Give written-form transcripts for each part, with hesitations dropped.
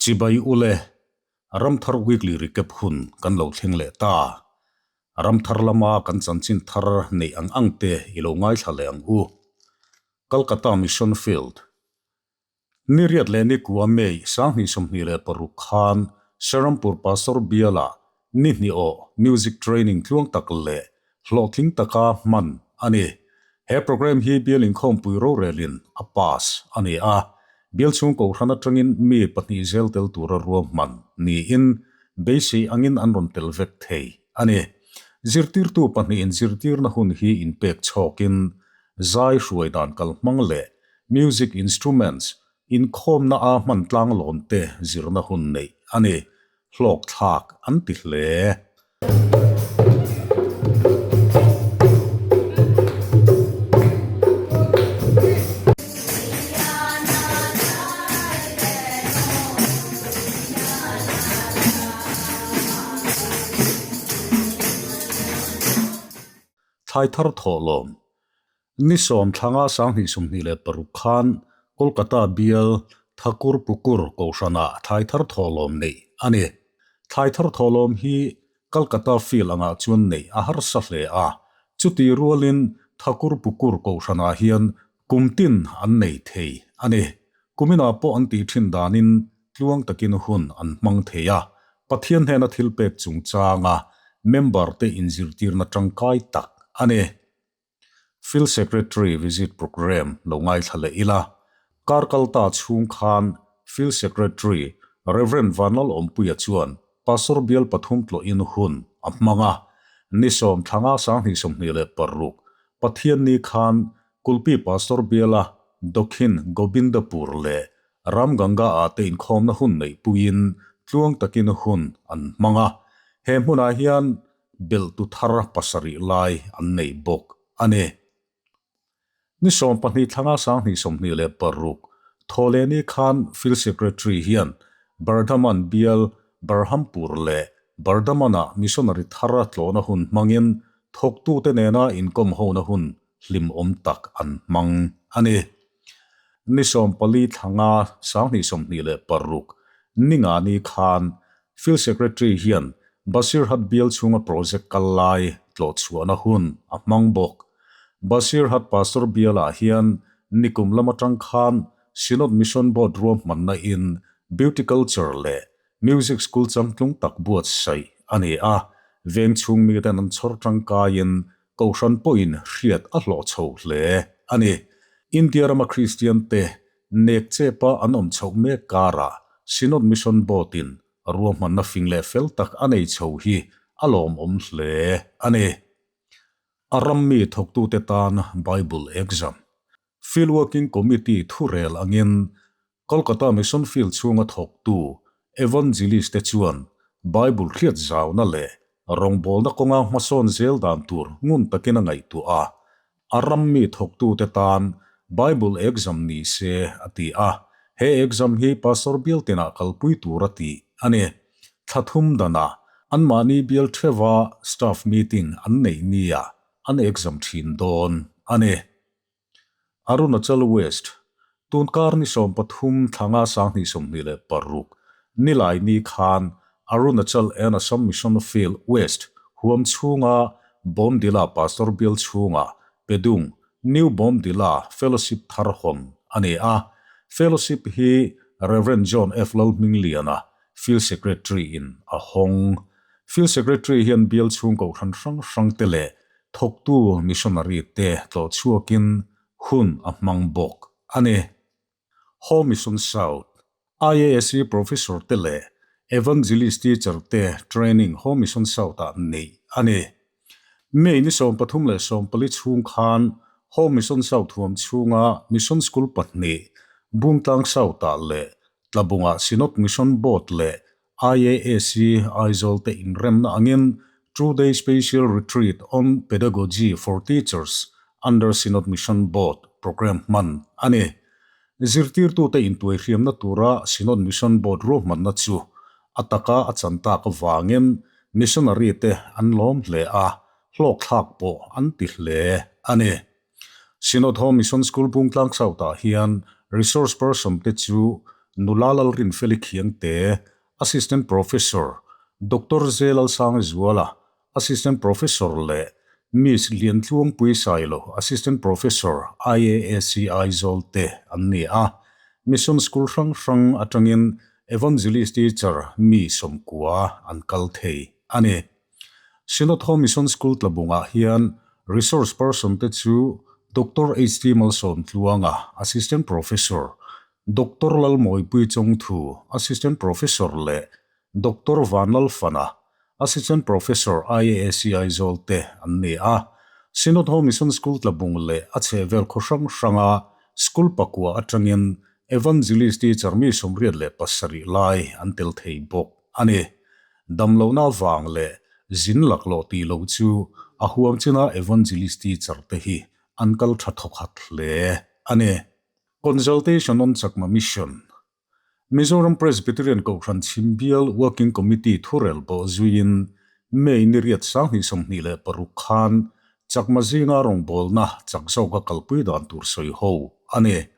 Chibai ule, Ramthar Weekly Recap hun kan lo thleng leh ta. Ramthar lama kan chanchin thar neih ang ang te i lo ngaithla leh ang u. Calcutta Mission Field. Ni riat leh ni kua May 2026 khan Serampur Pastor Biala ni hnih aw Music Training tluang tak leh hlawhtling taka hman a ni. He program hi bial inkhawmpui rorelin a pass a ni a, bial chhung kohhran atangin mi pahnih zel tel tura ruahman niin beisei angin an rawn tel vek thei a ni. Zirtirtu pahnihin zirtirna hun hi inpek chhawkin zai hruai dan kalhmang leh Music instruments, inkhawmna a hman tlanglawn te zirna hun neih a ni. Hlawk thlak an ti hle. Thlai thar thawhlawm Ni sawm thlanga 2026 khan Kolkata bial Thakur Pukur Kohhranah thlai thar thawhlawm neih a ni. Thlai thar thawhlawm hi Kolkata field angah chuan neih a harsa hle a, chuti rualin Thakur Pukur Kohhranah hian kum tin an nei thei a ni. Kuminah pawh an tih thin danin tluang takin hun an hmang thei a, Pathian hnena thilpek chungchanga member te inzirtirna tangkai tak a ni. Field Secretary Visit Programme lo ngaithla leh ila, kar kalta chhung khan Field Secretary Rev. Vanlal Awmpuia chuan Pastor bial pathum tlawhin hun a hmang a, ni sawm thlanga 2026 Pathianni khan Kulpi Pastor biala Dokhin Gobindapur leh Ramganga ah te inkhawmna hun neihpuiin tluang takin hun an hmang a, he hmunah hian belhtu thar pasarih lai an nei bawk a ni. Ni 12 thlanga 2026 Thawhlehni khan Field Secretary hian Bardhaman bial Barhampur leh Bardhaman-ah missionary thar tlawhna hun hmangin thawktute nena inkawm hona hun hlimawm tak an hmang a ni. Ni 14 thlanga 2026 Ningani khan Field Secretary hian Basirhat bial chhunga project kal lai tlawhchhuahna hun a hmang bawk. Basirhat Pastor bialah hian nikum lam atang khan Synod Mission Board ruahmanna in Beauty Culture leh Music School changtlung tak buatsaih a ni a, veng chhung miten an chhawr tangkaiin Kohhran pawhin hriat a hlawh chho hle a ni. India rama Kristian te nek chepa an awm chhoh mek karah Synod Mission Board-in ruahmanna fing leh fel tak a nei chho hi a lawmawm hle a ni. A ram mi thawktute tan Bible exam. Field Working Committee thurel angin Kolkata Mission Field chhunga thawktu Evangelist te chuan Bible hriat zauna leh rawngbawlna kawnga hmasawn zel dan tur ngun takin a ngaihtuah a, a ram mi thawktute tan Bible exam ni se a ti a, he exam hi Pastor bial tinah kalpui tur a tih a ni. Thla thum danah anmahni bial theuha staff meeting an neih nia an exam thin dawn a ni. Arunachal West, Tunkar ni 13 thlanga 2026 nilai ni khan Arunachal and Assam Mission Field West huam chhunga Bomdila Pastor bial chhunga Pedung New Bomdila Fellowship thar hawn a ni a. Fellowship hi Rev John F Lalhmingliana Field Secretary in a hawng. Field Secretary hian bial chhung kohhran hrang hrang te leh Thawktu missionary te tlawh chhuakin hun a hmang bawk a ni. Home Mission South, IASC Professor te leh Evangelist Teacher te training Home Mission South ah neih a ni. May ni 13 leh 14 chhung khan Home Mission South huam chhunga Mission School pahnih Bungtlang South ah leh Tlabungah Synod Mission Board leh IAAC Aizawl te inremna angin Two Day Special Retreat on Pedagogy for Teachers under Synod Mission Board programme hman a ni. Zirtirtute intuaihriamna tura Synod Mission Board ruahmanna chu a taka a chan tak avangin missionary te an lawm hle a, hlawkthlak pawh an ti hle a ni. Synod Home Mission School Bungtlang South ah hian resource person te chu Nula Lalrinfeli Khiangte, Assistant Professor, Doctor Zelalsangzuala, Assistant Professor leh Miss Liantluangpui Sailo, Assistant Professor, IASC Aizawl te an ni a. Mission School hrang hrang atangin Evangelist Teacher mi 90 an kal thei a ni. Synod Home Mission School tlabungah hian Resource Person te chu Doctor HT Malsawmtluanga, Assistant Professor, Doctor Lalmawipui Chawngthu, Assistant Professor leh Doctor Vanlalfana, Assistant Professor, IASC Aizawl te an ni a. Synod Home Mission School tlabung leh a chhehvel khaw hrang hranga school pakua atangin Evangelist Teacher mi 87 lai an tel thei bawk a ni. Damlohna avang leh zin laklawh tih loh chu a huam china Evangelist Teacher te hi an kal tha thawkhat hle a ni. Consultation on Chakma Mission, Mizoram Presbyterian Kohhran Chhim Bial Working Committee thurel bawh zuiin May ni riat 2026 khan Chakma zinga rawngbawlna chak zawka kalpui dan tur sawi ho a ni.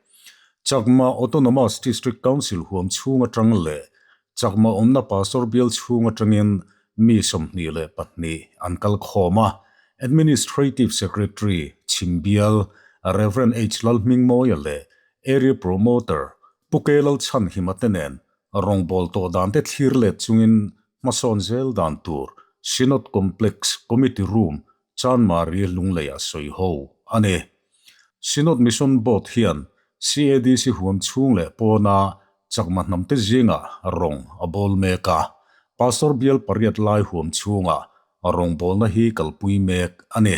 Chakma Autonomous District Council huam chhung atang leh Chakma awmna Pastor bial chhung atangin mi 22 an kal khawm a, Administrative Secretary Chhim Bial Rev. H. Lalhmingmawia leh Area Promoter Pu Ke Lalchhanhima te nen rawngbâwl tawh dan te thlir let chungin hmasawn zel dan tur Synod Complex Committee Room Chanmari Lungleiah sawi ho a ni. Synod Mission Board hian CADC huam chhung leh pawna Chakma hnamte zingah rawng a bawl mek a, Pastor bial pariat lai huam chhungah rawngbawlna hi kalpui mek a ni.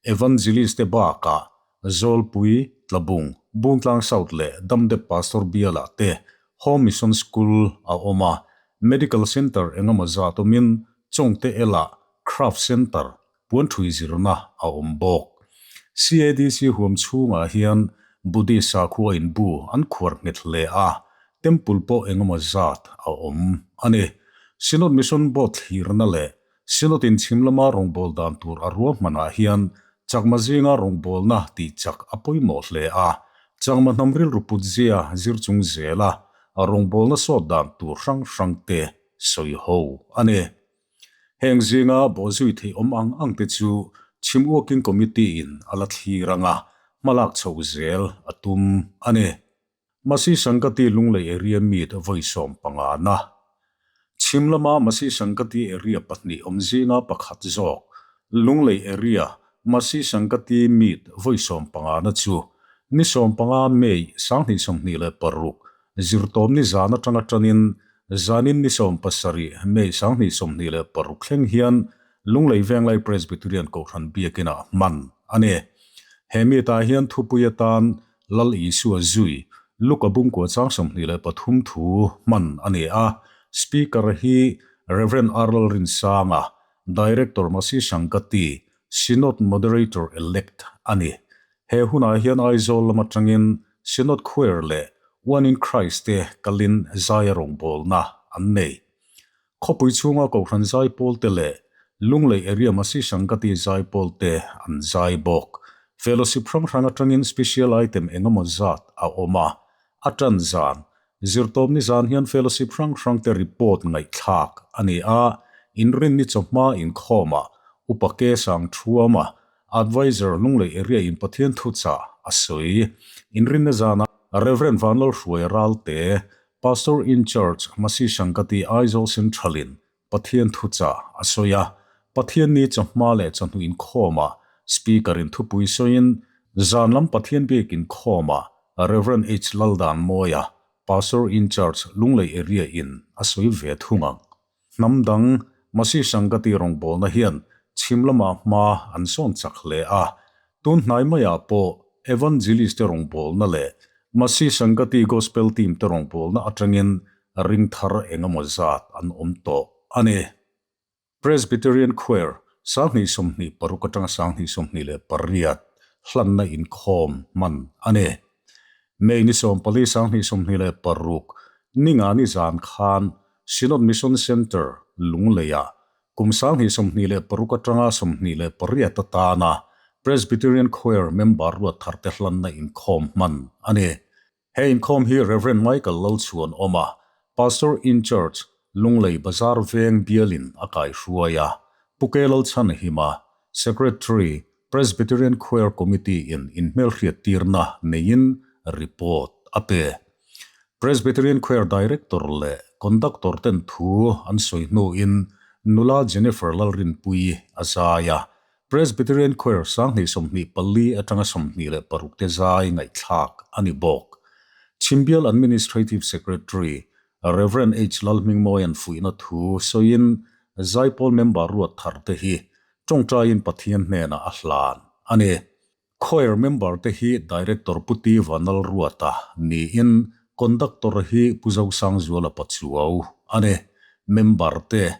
Evangelist te bakah Zawlpui, Tlabung, Bungtlang South leh Damdep Pastor bialah te Home Mission School a awm a, Medical Centre engemaw zat awmin Chawngte elah Craft Centre puanthui zirna a awm bawk. CADC huam chhungah hian Buddhist sakhua inbu an khuar nghet hle a, temple pawh engemaw zat a awm a ni. Synod Mission Board thlirna leh Synod in chhim lama rawngbâwl dan tur a ruahmanah hian Chakma zinga rawngbâwlna tih chak a pawimawh hle a, Chakma hnam rilru put zia zir chung zela rawngbâwlna sawt dan tur hrang hrangte sawi ho a ni. Heng zinga bawhzui theih awm ang ang te chu Chhim Working Committee in a la thlir anga hmalak chho zel a tum a ni. Masi Sangati Lunglei Area Meet vawi 15 na. Chhim lama Masi Sangati Area pahnih awm zinga pakhat zawk Lunglei Area Masi Sangati Meet vawi 15 na chu ni 15 May 2026 Zirtawmni zan atanga tanin zanin ni 17 May 2026 thleng hian Lunglei Venglai Presbyterian Kohhran Biakinah hman a ni. He meet-ah hian thupui atan Lal Isua zui Luka Bungkua chang 23 thu hman a ni a. Speaker hi Rev. R. Lalrinsanga, Director Masi Sangati, Synod Moderator Elect a ni. He hunah hian Aizawl lam atangin Synod Choir leh One in Christ te kalin zaia rawngbawlna an nei. Khawpui chhunga Kohhran zaipawl te leh Lunglei Area Masi Sangati zaipawl te an zai bawk. Fellowship hrang hrang atangin special item engemaw zat a awm a, a tan zan Zirtawpni zan hian fellowship hrang hrangte report ngaihthlak a ni a, inrinni chawhma inkhawmah Upa Ke Sang Thuama, Adviser Lunglei Area in Pathian thuchah a sawi. Inrinna zanah Rev. Vanlalhruai Ralte, Pastor in Charge Masi Sangkati Aizawl Central-in Pathian thuchah a sawi a, Pathian ni chawhma leh chawhnu inkhawmah Speaker in thupui sawiin zan lam Pathian biak inkhawmah Rev. H. Laldanmawia, Pastor in Charge Lunglei Area in a sawi ve thung ang. Hnam dang Masi Sangati rawngbawlna hian chhim lamah hma an sawn chak hle a, tun hnai maiah pawh Evangelist te rawngbawlna leh Masi Sangati Gospel Team te rawngbawlna atangin ring thar engemaw zat an awm tawh a ni. Presbyterian Choir 2026 atanga 2028 hlanna inkhawm hman a ni. May ni 14 2026 Ningani zan khan Synod Mission Centre, Lungleiah kum 2026 atanga 28 atana Presbyterian Choir member ruat tharte hlanna inkhawm hman a ni. He inkhawm hi Rev. Michael Lalchhuanawma, Pastor in Charge, Lunglei Bazar Veng bialin a kaihruai a, Pu Ke Lalchhanhima, Secretary, Presbyterian Choir Committee in inhmelhriattirna neiin report a pe. Presbyterian Choir Director leh Conductor ten thu an sawi hnuin nula Jennifer Lalrinpuii a zai a, Presbyterian Choir 2024 atanga 26 te zai ngaihthlak a ni bawk. Chhimbial Administrative Secretary Rev. H. Lalhmingmawia'n fuihna thu sawiin Zaipawl member ruat thar te hi tawngtaiin Pathian hnenah a hlan a ni. Choir member te hi Director Pu Ti Vanlalruata niin Conductor hi Pu Zosangzuala Pachuau a ni. Member te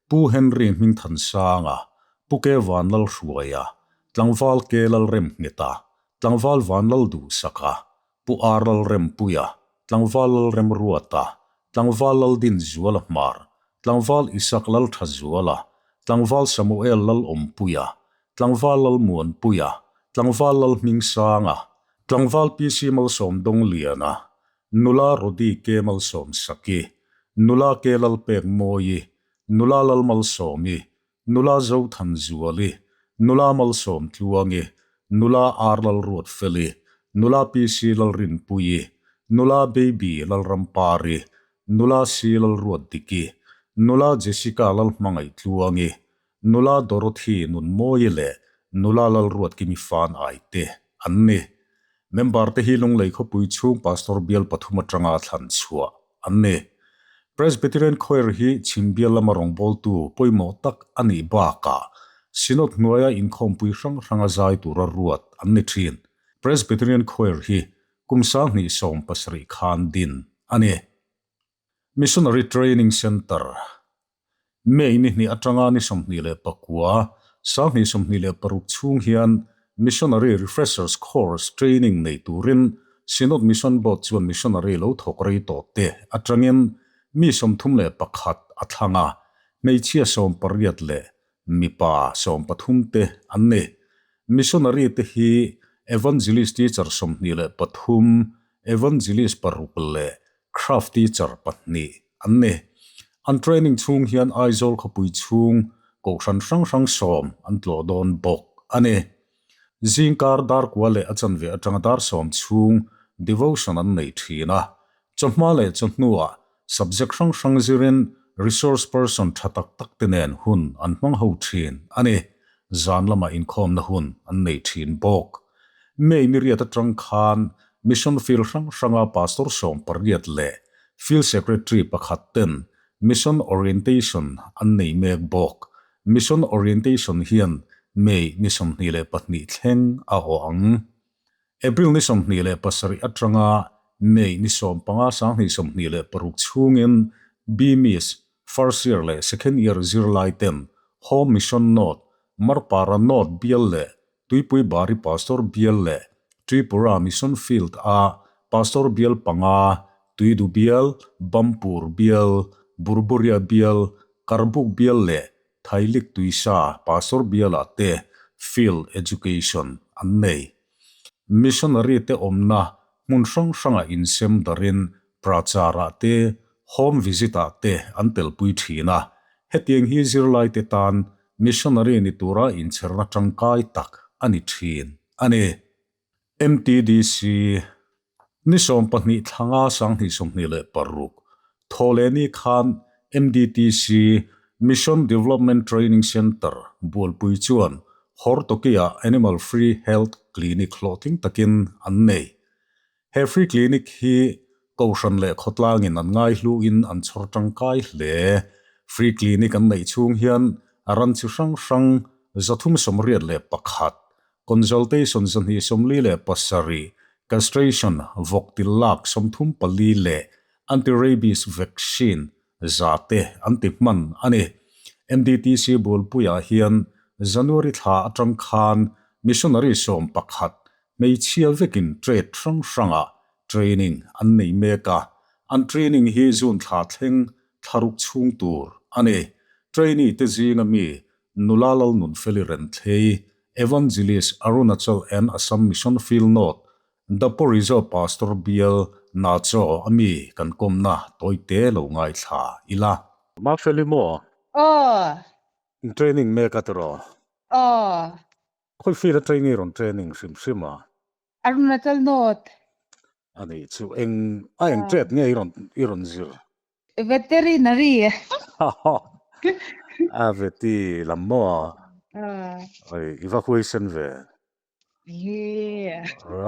Pu Henry Hmingthansanga, Pu Ke Vanlalhruaia, Tlangval Ke Lalremngeta, Tlangval Vanlalduhsaka, Pu Ar Lalrempuia, Tlangval Lalremruata, Tlangval Laldinzuala Hmar, Tlangval Isak Lalthazuala, Tlangval Samuel Lalawmpuia, Tlangval Lalmuanpuia, Tlangval Lalhmingsanga, Tlangval PC Malsawm Dongliana, Nula Rody K Malsawmsaki, Nula K Lalpekmawii, Nula Lalmalsawmi, Nula Zothanzuali, Nula Malsawmtluangi, Nula Ar Lalruatfeli, Nula PC Lalrinpuii, Nula Baby Lalrampari, Nula C Lalruatdiki, Nula Jessica Lalhmangaihtluangi, Nula Dorothy Nunmawii leh Nula Lalruatkimi Fan Aite an ni. Member te hi Lunglei khawpui chhung Pastor bial pathum atanga thlan chhuah an ni. Presbyterian Choir hi chhim bial lama rawngbawltu pawimawh tak a nih bakah Synod hnuaia inkhawmpui hrang hranga zai tura ruat an ni thin. Presbyterian Choir hi kum 2017 khan din a ni. Missionary Training Centre, May ni hnih atanga ni 29, 2026 chhung hian Missionary Refreshers Course Training nei turin Synod Mission Board chuan missionary lo thawk rei tawh te atangin mi 31 a thlang a, hmeichhia 18 leh mipa 13 te an ni. Missionary te hi Evangelist Teacher 23, Evangelist paruk leh Craft teacher pahnih an ni. An training chhung hian Aizawl khawpui chhung kohhran hrang hrang sawm an tlawh dawn bawk a ni. Zingkar dar kua leh a chanve atanga dar sawm chhung devotion an nei thin a. Chawhma leh chawhnuah subject hrang hrang zirin resource person tha tak tak te nen hun an hmang ho thin a ni. Zan lamah inkhawmna hun an nei thin bawk. May ni riat atang khan Mission Field hrang hranga Pastor 18 leh Field Secretary pakhat ten Mission Orientation an nei mek bawk. Mission Orientation hian May ni 22 thleng a awh ang. April ni 27 atanga May ni 15 2026 chhungin BMIS First Year leh Second Year zirlai ten Home Mission North, Marpara North bial leh Tuipui Bari Pastor bial leh Tripura Mission Field a Pastor bial panga, Tuidu bial, Bampur bial, Burburia bial, Karbuk bial leh Thailik Tuisa Pastor bialah te Field Education an nei. Missionary te awmna hmun hrang hrangah insem darin pracharah te, home visit-ah te an telpui thin a. Hetiang hi zirlaite tan missionary ni tura inchherna tangkai tak a ni thin a ni. MTDC ni 12 thlanga 2026 Thawhlehni khan MDTC, Mission Development Training Centre, Bualpui chuan Hortoki-ah Animal Free Health Clinic hlawhtling takin an nei. He free clinic hi Kohhran leh khawtlangin an ngaihluin an chhawr tangkai hle. Free clinic an neih chhung hian ran chi hrang hrang 381, Consultation 247, Castration vawk til lak 34 leh Anti-rabies vaccine za te an ti hman a ni. MDTC Bualpuiah hian January thla atang khan missionary 11 hmeichhia vekin trade hrang hrangah training an nei mek a, an training hi June thla thleng thlaruk chhung tur a ni. Trainee te zinga mi Nula Lalnunfeli Renthlei, Evangelist Arunachal and Assam Mission Field North. Daporizo Pastor Bial Nacho a mi kan kawmna tawite lo ngaithla ila. Mafeli maw? Aw. In training mek a tiraw? Aw. Khawi field a training rawn training hrim hrim a? Arunachal North. A nih chu eng a eng tet nge i rawn i rawn zir? Veterinary. A veti lam maw? Oi i va huaisen ve.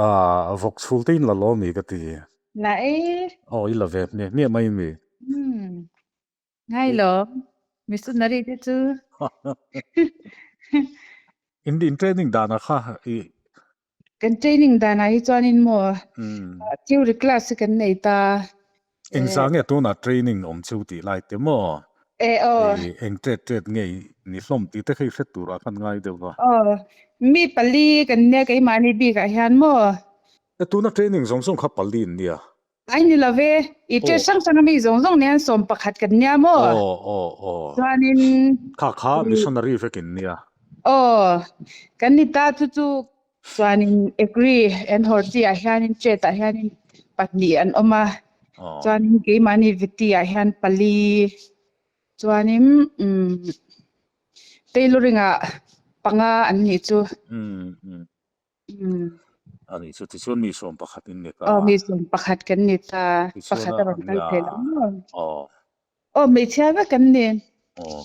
A vawk chhul te in la lawm i ka ti. La e. Aw i la ve hmiah hmiah mai mi. Ngai lo. Missionary te chu. In in training dana kha i. Kan training dana hi chuanin maw theory class hi kan nei ta. Eng zah nge tunah training awm chu tih lai te maw? E aw. Eng tet tet nge ni hlawm tih te kha i hre turah khan ngai deuh va. Aw. Mi pali kan nia keimahni bikah hian maw? E tuna training zawng zawng kha pali an nia. Ai ni lo ve, i ṭe hrang hrang ami zawng zawng nen 11 kan nia maw? Aw, aw, aw. Chuanin Kha kha missionary vek in nia. Aw, kan ni ta chu chu chuanin agree and horti ah hianin chet ah hianin pahnih an awm a. Chuanin keimahni viti ah hian pali chuanin umm tailoring ah panga an nih chu. A nih chu tichuan mi 11 in ni ta. Aw mi 11 kan ni ta. Pakhat a rawn kal thei lo maw? Aw. Aw hmeichhia vek kan ni. Aw.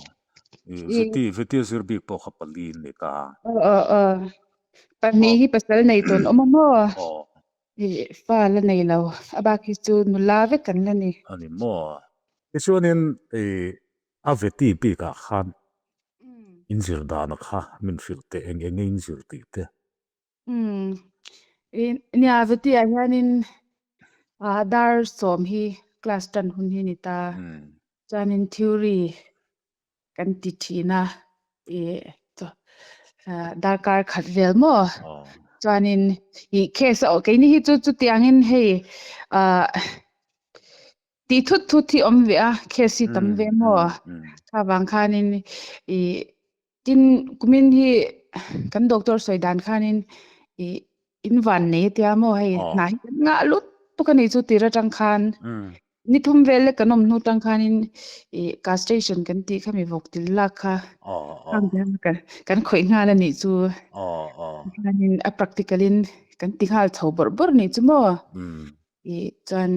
Viti viti a zir bik pawh kha pali in ni ta. Aw aw aw. Pahnih hi pasal nei tawn awm a maw? Aw. I fa la nei lo. A bak hi chu nula vek kan la ni. A ni maw? Tichuanin i a veti bikah khan In zir dana kha min hrilh teh eng eng nge in zir tih te. Umm nia veti ah hianin dar 10 hi class tan hun hi ni ta chuanin theory kan ti thin a i darkar khat vel maw chuanin i case a awh keini hi chu chutiangin hei ah Tih thut thut hi awm ve a, case hi tam ve maw? Kha vang khanin i tin kumin hi kan doctor sawi dan khanin i in van nei atia maw hei hna hi kan ngah lut tuk a nih chu tir atang khan ni thum vel lek kan awm hnu tang khanin i castration kan tih kha mi vawk til lak kha kan khawih nghal a nih chu khanin a practical in kan ti nghal chho bawrh bawrh a nih chu maw. I chuan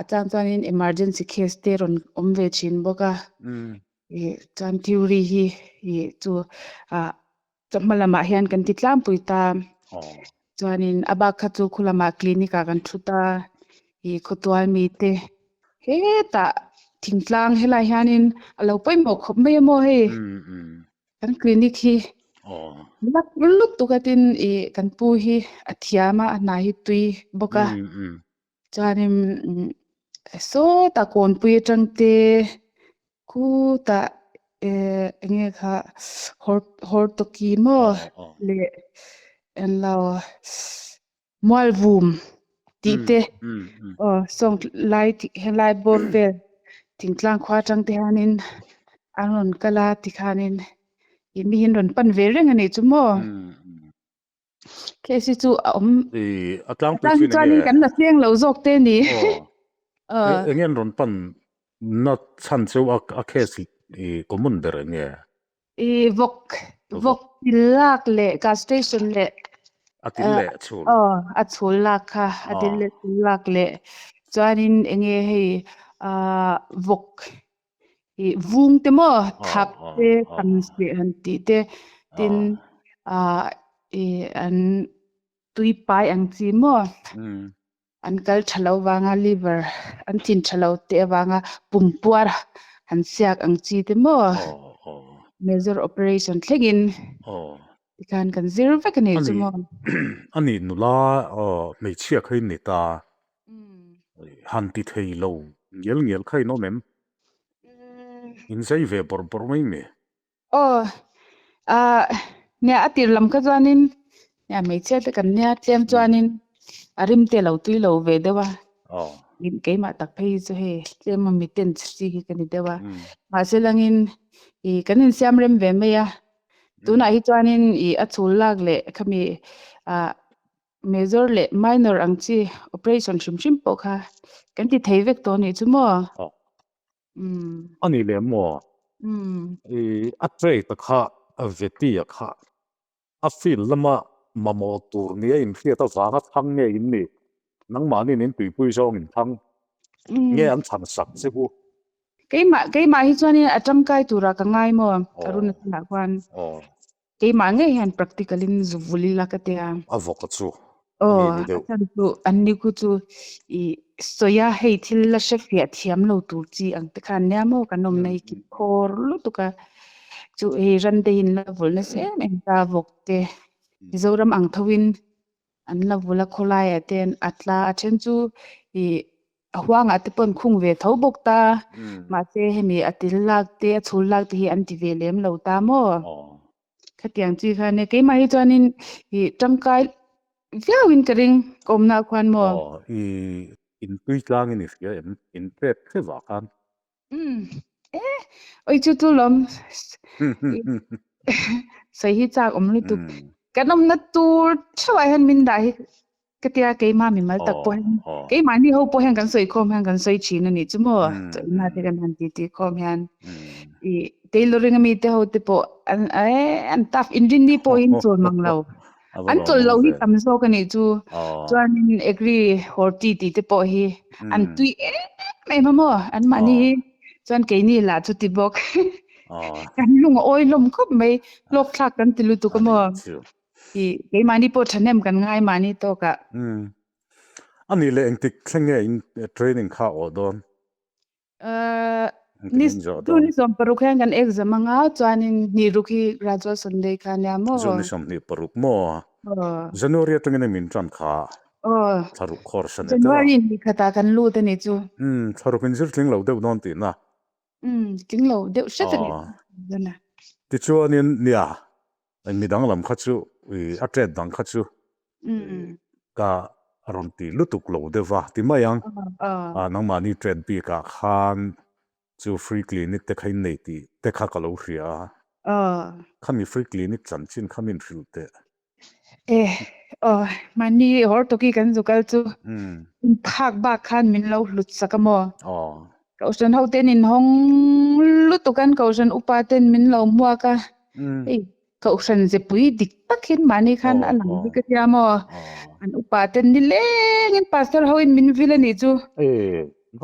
a chang chuanin emergency case te rawn awm ve thin bawk a. I chuan theory hi i chu ah chawhma lamah hian kan ti tlangpui ta. Chuanin a bak kha chu khu lamah clinic ah kan thu ta. I khawtual mite hetah thingtlang helai hianin a lo pawimawh khawp mai a maw hei. Kan clinic hi lak lutuk a tin i kan pu hi a thiam a, a hna hi tui bawk a. Chuanin sawtah kawnpui atang te khutah eng nge kha Hortoki maw leh englo Mualvum tih te aw sawng lai helai bawr vel thingtlang khua atang te hianin an rawn kal a tikhanin ih mi hi an rawn pan ve reng a nih chu maw case hi chu a awm a tlangpui thin chuanin kan la thleng lo zawk te a ni eng nge an rawn pan na chhan chu a case hi common ber eng nge? I vawk vawk til lak leh castration leh a til leh a chhul aw a chhul lak kha a til leh chhul lak leh chuanin eng nge hei ah vawk ih vung te maw thak te tam seh han tih te tin ah ih an tui pai ang chi maw. An kal tha lo vanga liver an thin tha lo teh avanga pum puar han siak ang chi te maw major operation thlengin tikhan kan zir vek a ni chu maw. A nih nula hmeichhia kha in ni ta han ti thei lo ngial ngial kha in awm em? In zai ve bawrh bawrh mai mi? Aw, ah nia a tir lam kha chuanin nia hmeichhia te kan nia tlem chuanin a rim te lo tui lo ve deuh a. Keimah tak phei hi chu hei tlem a mi ten chi hi ka ni deuh a. Mahse langin ih kan insiam rem ve mai a. Tunah hi chuanin ih a chhul lak leh khami ah. Major leh minor ang chi operation hrim hrim pawh kha kan ti thei vek tawh anih chu maw? Umm. A ni leh maw? Umm. I a trade a kha a veti a kha a field lama mamawh tur nia inhriat avanga thlang nge in ni? Nangmahniin in tuipui zawng in thlang nge an chhan sak che u? Keimah keimah hi chuanin a tangkai turah ka ngai maw? Arunachala khuan. Keimah ngei hian practical in zu vul ila ka tia. A vawk a chu. Aw, a chan chu an ni khu chu i sawi a, hei thil la hre fiah thiam lo tur chi ang te khan nia maw kan awmna hi kip khawr lutuk a. Chu hei ran te in la vul nasa em em ta vawk te Mizoram ang tho in an la vul a khawlaiah te a tla a then chu i a huangah te pawh an khung ve tho bawk ta mahse hemi a til lak te a chhul lak te hi an ti ve lem lo ta maw khatiang chi kha nia keimah hi chuanin i tangkai viauin ka ring ka awmna ah khuan maw. Aw i intui tlangin i hria em inpek hrevah khan. Umm e oi chu chu lawm sawi hi chak awm lutuk kan awmna tur theuh ah hian min dah hi ka tia keimah mimal tak pawh hian keimahni ho pawh hian kan sawi khawm hian kan sawi thin a nih chu maw chawlhna te kan han titi khawm hian i tailoring ami te ho te pawh an e an tough inrinni pawhin chawl mang lo An chawlh loh hi tam zawk a nih chu. Chuanin agri horti tih te pawh hi an tui em em a maw? Anmahni hi chuan keini lah chu ti bawk. Kan lung a awi hlawm khawp mai. Hlawk thlak kan ti lutuk a maw? I keimahni pawh thahnem kan ngai mahni tawkah. Anih leh engtik thleng nge in training kha a awh dawn? Ni June ni 16 hian kan exam anga chuanin ni ruk hi graduation day kha ania maw? June ni 26 maw? January atangin a min tan kha thlaruk course a ni tel a. January ni khatah kan lut a nih chu. Umm thlaruk in zir tling lo deuh dawn tihna. Umm tling lo deuh hret a ni. Tichuanin nia midang lam kha chu a tet dang kha chu ka rawn ti lutuk lo deuh va ti mai ang. Nangmahni tet bikah khan chu free clinic te kha in nei tih te kha ka lo hria a. Khami free clinic chanchin kha min hrilh teh. E aw mahni hawr tawki kan zu kal chu inphak bak khan min lo hlut sak a maw? Kohhran ho ten inhawng lutuk an kohhran upa ten min lo hmuak a. Hei Kohhran zepui dik tak hian mahni khan a lang bik a tia maw? An upa ten nilengin pastor ho in min vil a nih chu.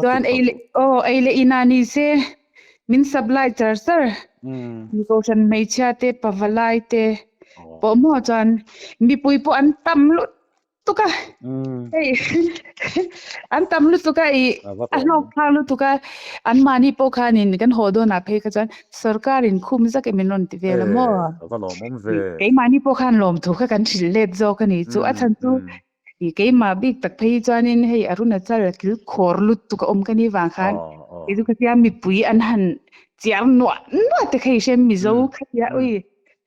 Chuan ei leh aw ei leh inah ni se min supply char char. Mi kohhran hmeichhia te pavalai te pawh maw chuan mipui pawh an tam lut lutuk a hei an tam lutuk a i a hlawk thlak lutuk a an mahni pawh khanin kan haw dawnah phei kha chuan sarkarin khum zak em in rawn ti vel a maw keimahni pawh khan lawmthu kha kan hrilh let zawk a ni chu a chhan chu i keimah bik tak phei hi chuanin hei Arunachal kil khawr lutuk a awm ka ni vang khan kei chu ka tia mipui an han chiar nuah nuah te kha i hria Mizo kha tia ui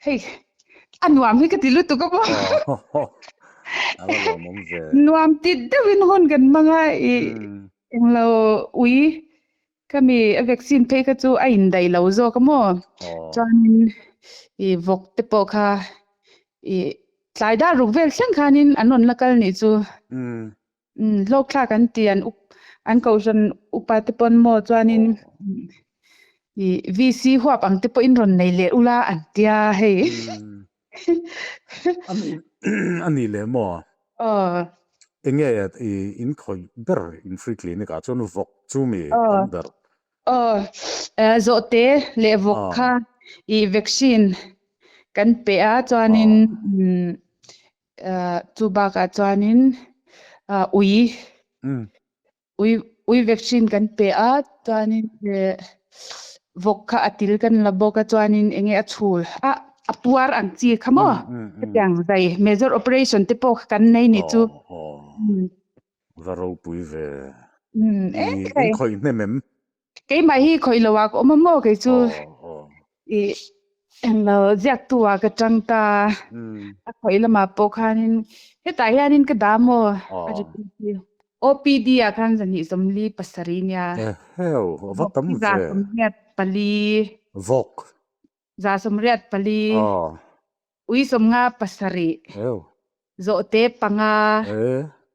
Hei, a nuam hi ka ti lutuk a maw. A va lawmawm ve. Nuam ti deuhin hun kan hmang a, i englo ui khami a vaccine phei kha chu a indaih lo zawk a maw. Chuanin i vawk te pawh kha i tlai dar ruk vel thleng khanin an rawn la kal nih chu. Umm hlawk thlak an ti an up an kohhran upa te pawn maw chuanin i VC huap ang te pawhin rawn nei leh ula an tia hei. A ni leh maw? Aw. Enge i in khawih ber in free clinic ah chuan vawk chu mi tam ber? Aw, zawhte leh vawk kha i vaccine kan pe a chuanin Chu bakah chuanin ui ui ui vaccine kan pe a chuanin vawk kha a til kan la bawk a chuanin eng nge a chhul a a puar ang chi kha maw hetiang zai major operation te pawh kha kan nei nih chu. Va ropui ve. In khawih hnem em? Keimah hi khawih lo ah ka awm a maw kei chu i englo ziaktu ah ka tang ta a khawih lamah pawh khanin hetah hianin ka dah maw a OPD ah khan zahnih 47 nia Eheu a va tam ve 184 Vawk 184 ui 57 Eheu. Zawhte panga,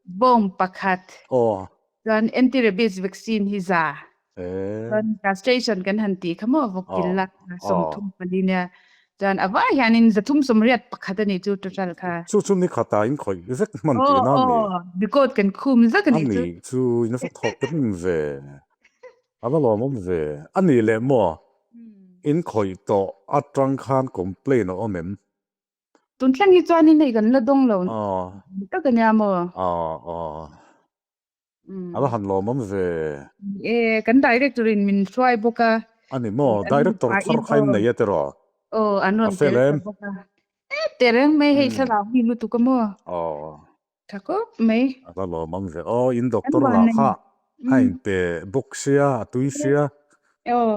bawng pakhat, chuan anti-rabies vaccine hi za. Chuan castration kan han tih kha maw vawk kil lak 34 nia. Chuan a vai hianin 381 a nih chu total kha. Chu chu ni khatah in khawih vek hman tihna a ni. Aw, record kan khum zak a nih chu. A nih chu in va thawk rim ve. A va lawmawm ve. A nih leh maw in khawih tawh atang khan complain a awm em? Tun thleng hi chuanin hei kan la dawng lo tak a nia maw? Aw aw. A va han lawmawm ve. E, kan director in min hruai bawk a. A ni maw? Director thar kha in nei a tiraw? Aw, an rawn tel ta bawk a. E, tehreng mai hei thlarau mi lutuk a maw? Aw. Tha khawp mai. A va lawmawm ve. Aw, in doctor lah kha a inpe bawk sia, a tui sia. Aw.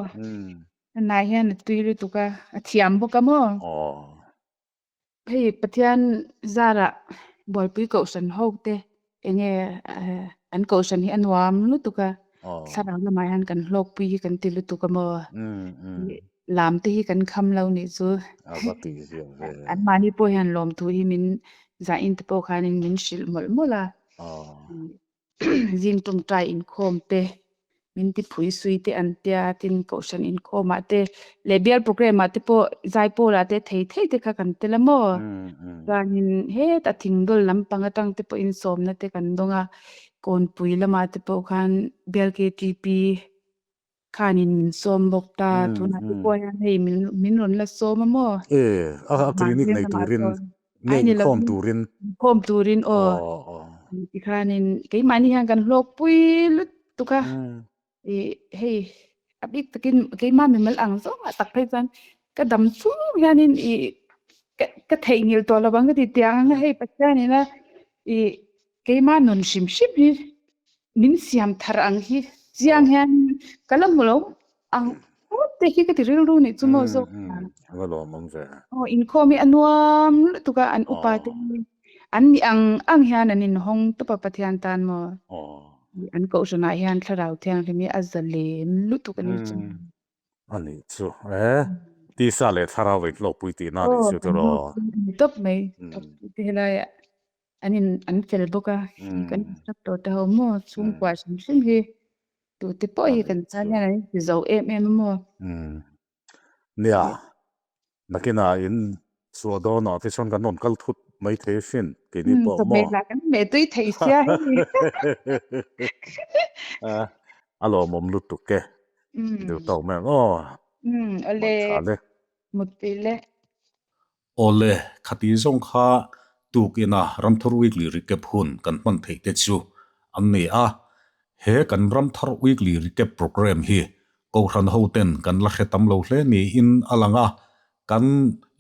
Hanah hian a tui lutuk a, a thiam bawk a maw? Aw. Hei Pathian zarah buaipui kohhran ho te enge an kohhran hi a nuam lutuk a, thlarau lamah hian kan hlawkpui hi kan ti lutuk a maw? Lam te hi kan kham lo nih chu. A va tih ziah ve. An mahni pawh hian lawmthu hi min zahin te pawh khanin min hrilh mawlh mawlh a. Zing tawngtai inkhawm te, min ti phui sui te an tia, tin kohhran inkhawmah te leh bial programme ah te pawh zaipawl ah te thei thei te kha kan tel a maw? Chuanin heta thingdawl lampang atang te pawhin sawmna te kan dawng a, kawnpui lamah te pawh khan bial KTP Khanin min sawm bawk ta, tunah te pawh hian hei min rawn la sawm a maw? E, a clinic nei turin, nge inkhawm turin? Inkhawm turin aw. Tikhanin keimahni hian kan hlawkpui lutuk a, i hei a bik takin keimah mimal ang zawngah tak phei chuan ka dam chung hianin i ka theihnghilh tawh lo ang ka ti tiang ang a, hei Pathianin a i Keimah nun hrim hrim hi min siam thar ang hi chiang hian ka la hmu lo ang phawt te hi ka ti rilru nih chu maw zawk a va lawmawm ve. Aw inkhawm hi a nuam lutuk a an upa te hi an ni ang ang hian an inhawng tawp a Pathian tan maw an kohhranah hian thlarau thianghlim hi a zalen lutuk a ni chu. A nih chu e tisa leh thlarau in hlawkpui tihna a nih chu tiraw. Tawp mai te helaiah An in an fel bawk a, kan instructor te ho maw chhungkua hrim hrim hi tute pawh hi kan tan hian an inti zo em em a maw. Nia, nakinah in chhuah dawnah te chuan kan rawn kal thut mai thei asin keini pawh maw. Chawhmeh lah kan hmeh tui thei sia hei. A lawmawm lutuk e, duh tawk mai ang aw. Awle, mutpui le. Awle, khati zawng kha tukina Ramthar Weekly Recap hun kan hman theih te chu an ni a. He kan Ramthar Weekly Recap Programme hi Kohhran hoten kan la hre tam lo hle niin a lang a, kan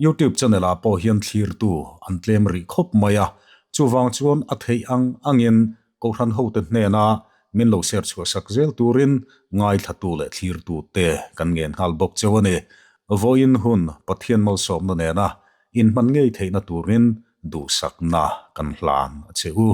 YouTube channel ah pawh hian thlirtu an tlem rih khawp mai a. Chuvang chuan a theih ang angin Kohhran hote hnena min lo ser chhuahsak zel turin ngaithlatu leh thlirtu te kan ngen nghal bawk cheu a ni. Vawiin hun Pathian malsawmna nena inhman ngei theihna turin duhsakna kan hlan a che u.